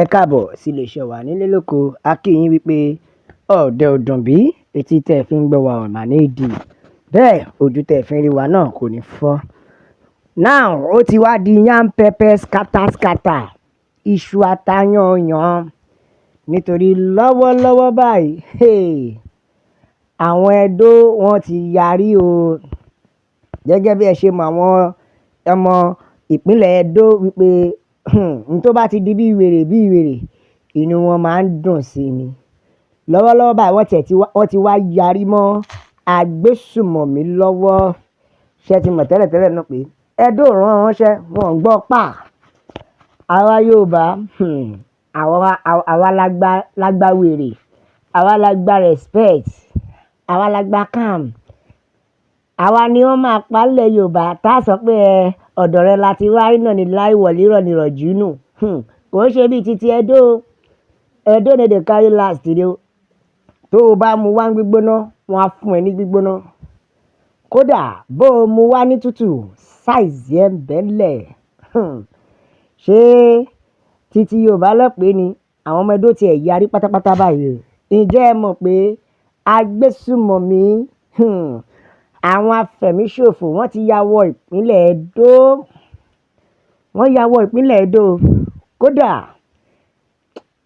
Ẹ káàbọ̀ sí iléeṣẹ́ wa nílé lóko. A kí yín wípé ọ̀dẹ̀ ò dùn bí etí tẹ́ ẹ fi ń gbọ́ wa ò mà ní di bẹ́ẹ̀, ojú tẹ́ ẹ fi ń rí wa náà kò ní fọ́. Now, ó ti wá di yam pepper scatter scatter, iṣu atayanyan, nítorí lọ́wọ́lọ́wọ́ báyìí, hey, àwọn Ẹdó wọn ti yarí o. Gẹ́gẹ́ bí ẹ ṣe mọ àwọn ọmọ ìpínlẹ̀ Ẹdó wípé n tó bá ti di bí wèrè bí wèrè, inú wọn máa ń dùn sí ni. Lọ́wọ́lọ́wọ́ báyìí, wọ́n ti wá yarí mọ́ agbésùmọ̀mí lọ́wọ́. Ṣé ẹ ti mọ̀ tẹ́lẹ̀tẹ́lẹ̀ náà pé Ẹdó rán ránṣẹ́, wọn ò gbọ́ pa. Àwa Yorùbá, àwa la gba wèrè, àwa la gba respect, àwa la gba calm. Àwa ni wọ́n máa pa nílẹ̀ Yorùbá tá a sọ pé ẹ ọ̀dọ̀ rẹ la ti wá iná ní láì wọlé rọ̀ ní rọ̀jú nù. Kò ń ṣe bíi titi Ẹdó o. Ẹdó no dey carry last ni o. Tó o bá mu wá ní gbígbóná, wọ́n á fún ẹ ní gbígbóná. Kódà bó o mu wá ní tútù, size ẹ ń bẹ́ ńlẹ̀. Ṣé titi Yorùbá ló pé ni? Àwọn ọmọ Ẹdó ti ẹ̀ yarí pátápátá báyìí o. Ǹjẹ́ ẹ mọ̀ pé agbésùmọ̀mí, àwọn afẹ̀míṣòfò, wọ́n ti ya wọ ìpínlẹ̀ Ẹdó? Wọ́n ya wọ ìpínlẹ̀ Ẹdó. Kódà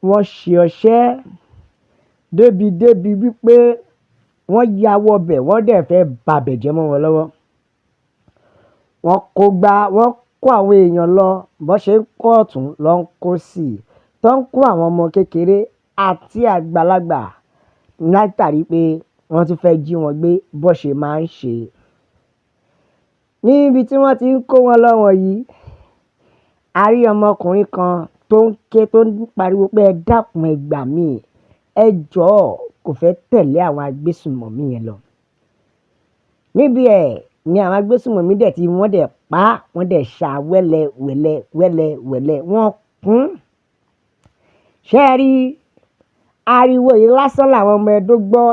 wọ́n ṣe ọṣẹ́ débi débi wípé wọ́n ya wọ bẹ̀, wọ́n dẹ̀ fẹ́ babẹ̀ jẹ́ mọ́ wọn lọ́wọ́. Wọ́n kó gbá, wọ́n kó àwọn èèyàn lọ, bó ṣe ń kó ọ̀tún ló ń kó sí, tó ń kó àwọn ọmọ kékeré àti àgbàlagbà látàrí pé wọ́n tún fẹ́ jí wọn gbé bó ṣe máa ń ṣe. Níbi tí wọ́n ti ń kó wọn lọ wọ̀nyí, a rí ọmọkùnrin kan tó ń ké, tó ń pariwo pé ẹ dákun, ẹ gbà mí, ẹ jọ̀ọ́, kò fẹ́ tẹ̀lé àwọn agbésùmọ̀mí yẹn lọ. Níbi ẹ̀ ni àwọn agbésùmọ̀mí dẹ̀ tí wọ́n dẹ̀ pa, wọ́n dẹ̀ ṣá wẹ́lẹ́ wẹ́lẹ́ wẹ́lẹ́ wẹ́lẹ́, wọ́n kún. Ṣé ẹ rí ariwo yìí lásán làwọn ọmọ Ẹdó gbọ́?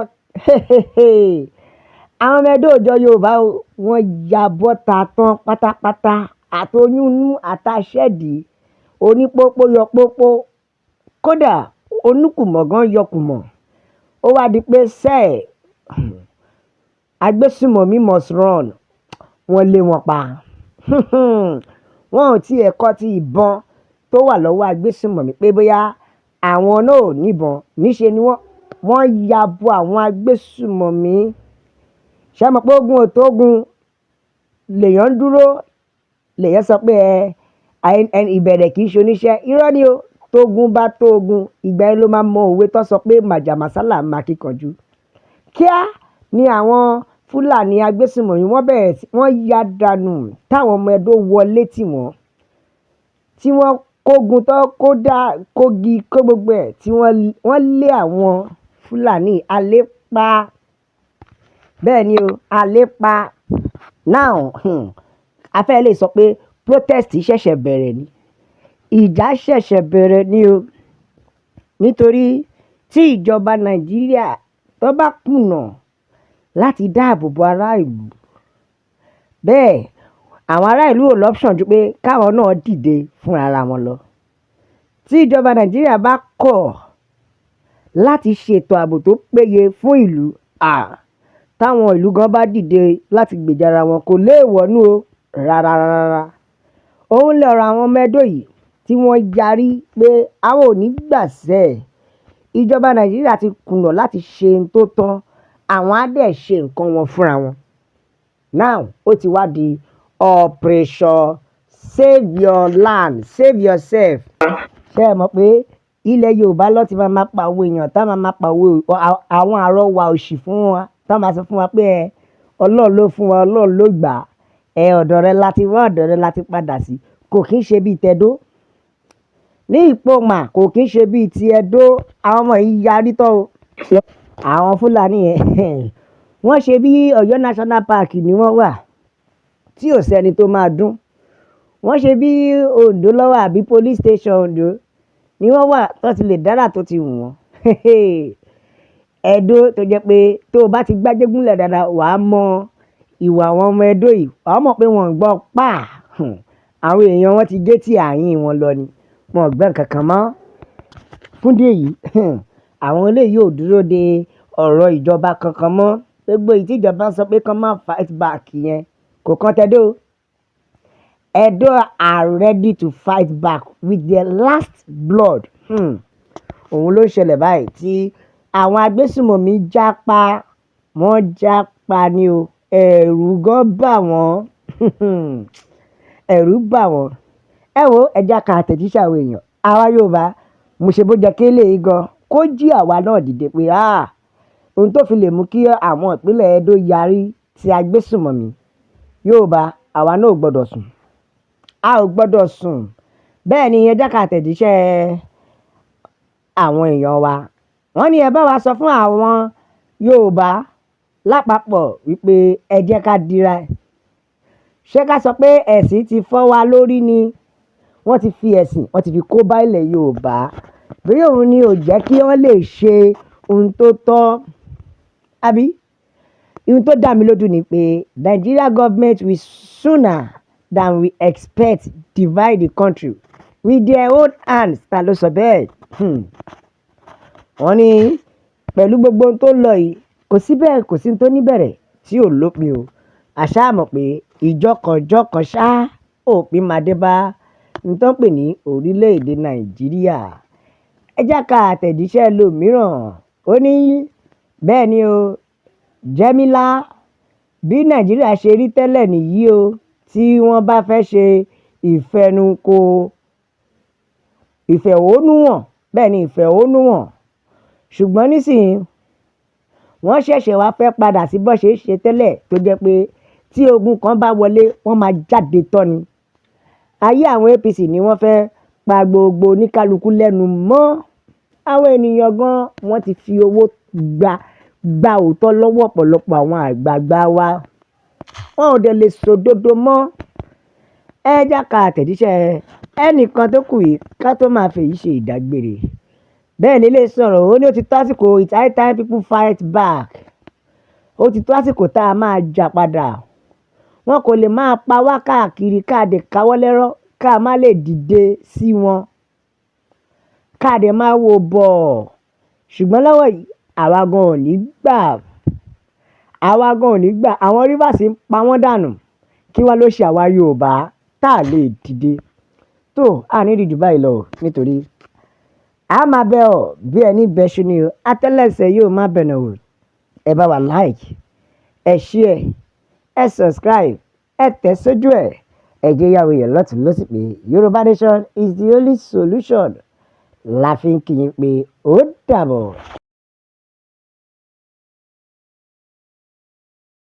Àwọn ọmọ Ẹdó ò jọ Yorùbá o, wọ́n ya bọ́ta tán pátápátá, àtoyún inú àtàṣẹ́dì, onípópó yọ pópó, kódà oníkùmọ̀ gan yọ kùmọ̀. Ó wá di pé sẹ́ẹ̀ agbésùmọ̀mí must run, wọ́n lé wọn pa. Wọn ò tiẹ̀ kọ́ ti ìbọn tó wà lọ́wọ́ agbésùmọ̀mí pé bóyá àwọn náà ò níbọn. Níṣe ni wọ́n ya bo àwọn agbésùmọ̀mí. Ṣé ẹ mọ̀ pé ogun ò tó ogun lèèyàn ń dúró, lèèyàn sọ pé ẹ ìbẹ̀rẹ̀ kì í ṣe oníṣẹ́. Irọ́ ni o. Tógun bá tó ogun, ìgbà yẹn ló máa mọ òwe tó sọ pé màjàmásálà máa kíkanjú. Kíá ni àwọn Fúlàní agbésùmọ̀mí wọ́n bẹ̀rẹ̀ sí wọ́n ya dànù táwọn ọmọ Ẹdó wọlé tì wọ́n, tí wọ́n kógun tó kó dá kógi kó gbogbo ẹ̀, tí wọ́n lé àwọn Fúlàní alépa. Bẹ́ẹ̀ ni o, alépa. Now, a fẹ́ lè sọ pé protest ṣẹ̀ṣẹ̀ bẹ̀rẹ̀ ni. Ìjà ṣẹ̀ṣẹ̀ bẹ̀rẹ̀ ni o. Nítorí tí ìjọba Nàìjíríà tó bá kùnà láti dáàbò bo ará ìlú, bẹ́ẹ̀ àwọn ará ìlú ò l'option ju pé káwọn náà dìde fún ara wọn lọ. Tí ìjọba Nàìjíríà bá kọ̀ láti ṣètò ààbò tó péye fún ìlú, à, táwọn ìlú gan bá dìde láti gbèjà ara wọn, kò léèwọ̀ nú o. Rárá, rárá. Òun lọ̀rọ̀ àwọn ọmọ Ẹdó yìí tí wọ́n yarí pé àwọn ò ní gbà sẹ́. Ìjọba Nàìjíríà ti kùnà láti ṣe ohun tó tọ́, àwọn á dẹ̀ ṣe nǹkan wọn fúnra wọn. Now, ó ti wá di Operation Save Your Land, Save Yourself. Ṣé ẹ mọ̀ pé ilẹ̀ Yorùbá ló ti máa ma pa owó èèyàn, tá máa ma pa owó àwọn àrọwà òṣì fún wa, tá máa sọ fún wa pé ẹ Ọlọ́run ló fún wa, Ọlọ́run ló gbà á. Ẹ ọ̀dọ̀ rẹ láti wá, ọ̀dọ̀ rẹ láti padà sí. Kò kín ṣe bíi tẹdó. Ní Ìpoma, kò kín ṣe bíi ti Ẹdó. Àwọn ọmọ yìí yarí tán o. Àwọn Fúlàní yẹn, wọ́n ṣe bí Ọ̀yọ́ National Park ni wọ́n wà tí ò sẹ́ni tó máa dún. Wọ́n ṣe bí Ondo lọ́wọ́ àbí police station Ondo ni wọ́n wà tó ti lè dára tó ti wù wọ́n. Ẹdó tó jẹ́ pé tó o bá ti gbájégúnlẹ̀ dáadáa, wà á mọ ìwà àwọn ọmọ Ẹdó yìí. Wà á mọ̀ pé wọ́n ń gbọ́ pa. Àwọn èèyàn wọn ti gé tí àyín wọn lọ ni. Wọn ò gbọ́ nǹkan kan mọ́. Fún ìdí èyí, àwọn eléyìí ò dúró de ọ̀rọ̀ ìjọba kankan mọ́. Gbogbo èyí tí ìjọba ń sọ pé kí wọ́n má fight back yẹn kò kan t'Ẹdó. Edo are ready to fight back with their last blood. Òun ló ń ṣẹlẹ̀ báyìí tí àwọn agbésùnmọ̀mí jápa, wọ́n jápa ni o. Ẹ̀rù gan bà wọ́n. Ẹ̀rù bà wọ́n. Ẹ wo, ẹ jẹ́ ká àtẹ̀jíṣẹ́ àwọn èèyàn. Àwa Yorùbá, mo ṣe bó jẹ́ kí eléyìí gan kó jí àwa náà dìde pé ah, ohun tó fi lè mú kí àwọn ìpínlẹ̀ Edo yarí tí agbésùnmọ̀mí. Yorùbá, àwa náà ò gbọdọ̀ sùn. A ò gbọdọ̀ sùn. Bẹ́ẹ̀ ni, ẹ jẹ́ ká àtẹ̀jíṣẹ́ àwọn èèyàn wa. Wọ́n ní ẹ bá wa sọ fún àwọn Yorùbá lápapọ̀ wípé ẹ jẹ́ ká dira. Ṣé ká sọ pé ẹ̀sìn ti fọ́ wa lórí ni? Wọ́n ti fi ẹ̀sìn, wọ́n ti fi kó bá ilẹ̀ Yorùbá. Bí òun ni ò jẹ́ kí wọ́n lè ṣe ohun tó tọ́. Àbí? Ohun tó dà mí lójú ni pé Nigeria government will sooner than we expect divide the country with their own hands. Ta ló sọ bẹ́ẹ̀? Wọ́n ní pẹ̀lú gbogbo ohun tó ń lọ yìí, kò sí bẹ́ẹ̀, kò sí ohun tó ní bẹ̀rẹ̀ tí ò lópin o. A ṣá mọ̀ pé ìjọkànjọkàn ṣá òpin máa dé bá ohun tó ń pè ní orílẹ̀-èdè Nàìjíríà. Ẹ jẹ́ ká àtẹ̀jíṣẹ́ ẹlòmíràn. Ó ní bẹ́ẹ̀ ni o, Jẹ́mílà, bí Nàìjíríà ṣe rí tẹ́lẹ̀ nìyí o. Tí wọ́n bá fẹ́ ṣe ìfẹnukò, ìfẹ̀hónúhàn, bẹ́ẹ̀ ni, ìfẹ̀hónúhàn. Ṣùgbọ́n nísìnyí, wọ́n ṣẹ̀ṣẹ̀ wá fẹ́ padà sí bó ṣe ń ṣe tẹ́lẹ̀ tó jẹ́ pé tí ogun kan bá wọlé, wọ́n máa jáde tán ni. Ayé àwọn APC ni wọ́n fẹ́ pa gbogbo oníkálukú lẹ́nu mọ́. Àwọn ènìyàn gan wọ́n ti fi owó gba òótọ́ lọ́wọ́ ọ̀pọ̀lọpọ̀ àwọn àgbààgbà wa. Wọn ò dẹ̀ lè sòdodo mọ́. Ẹ jẹ́ ká àtẹ̀jíṣẹ́ ẹnìkan tó kù yìí ká tó máa fèyí ṣe ìdágbére. Bẹ́ẹ̀ ni eléyìí sọ̀rọ̀, ó ní ó ti tó àsìkò, it's high time people fight back. Ó ti tó àsìkò tá a máa jà padà. Wọn kò lè máa pa wá káàkiri ká dẹ̀ káwọ́ lẹ́rán ká má lè dìde sí wọn. Ká dẹ̀ máa wò bọ̀. Ṣùgbọ́n lọ́wọ́ yìí, àwa gan ò ní gbà. Àwa gan ò ní gbà. Àwọn Rivers ń pa wọ́n dànù. Kí wá ló ṣe àwa Yorùbá tá a lè dìde? Tó, a ní rí ju báyìí lọ nítorí a máa bẹ ọ́ bí ẹni bẹ́ṣu ni o. Atẹ́lẹsẹ̀ yóò má bẹ̀nà o. Ẹ bá wa like, ẹ share, ẹ subscribe, ẹ tẹ̀ sójú ẹ̀. Ẹ jẹ́ yàwó yẹn lọ́tùn lósì pé Yorùbá Nation is the only solution. La fi ń kí yín pé ó dàbọ̀.